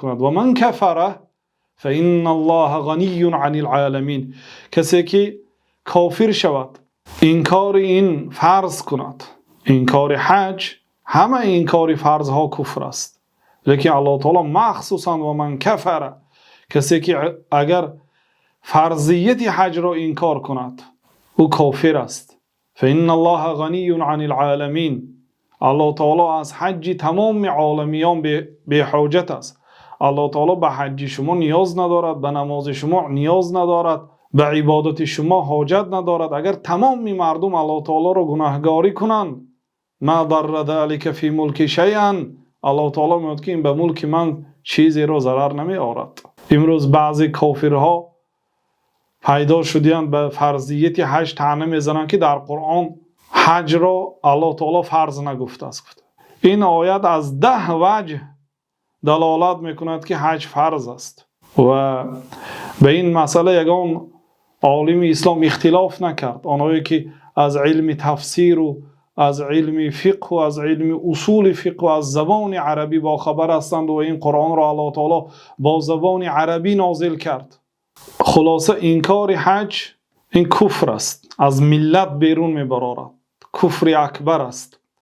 кунад. Ва ман кафара фаинналлоҳа ғаниюн анил оламин. Касе ки кофир шавад, инкори ин фарз кунад, инкори ҳаҷ, ҳама инкори фарзҳо куфр аст. Лекин Аллоҳи таъоло махсусан ва ман кафара, касе ки агар фарзияти ҳаҷро инкор кунад, ӯ кофир аст. Фаинналлоҳа ғаниюн анил оламин. Аллоҳи таъоло аз ҳаҷҷи тамоми оламиён беҳоҷат аст. Аллоҳи таъоло ба ҳаҷҷи шумо ниёз надорад, ба намози шумо ниёз надорад, ба ибодати шумо ҳоҷат надорад. Агар тамоми мардум Аллоҳи таъолоро гунаҳкорӣ кунанд, ма дарра залика фи мулки шайъан, Аллоҳи таъоло мегӯяд, ки ин ба мулки ман чизеро зарар намеорад. Имрӯз баъзе кофирҳо пайдо шудаанд, ба фарзияти ҳаҷ таъна мезананд, ки дар Қуръон ҳаҷро Аллоҳи таъоло фарз нагуфтааст. Ин оят аз 10 ваҷҳ далолат мекунад, ки ҳаҷ фарз аст ва ба ин масъала ягон олими ислом ихтилоф накард. Онҳое ки аз илми тафсир ва аз илми фиқҳ ва аз илми усули фиқҳ ва аз забони арабӣ бохабар ҳастанд ва ин Қуръонро Аллоҳи таъоло бо забони арабӣ нозил кард. Хулоса, инкори ҳаҷ ин куфр аст, аз миллат берун мебарорад, куфри акбар аст.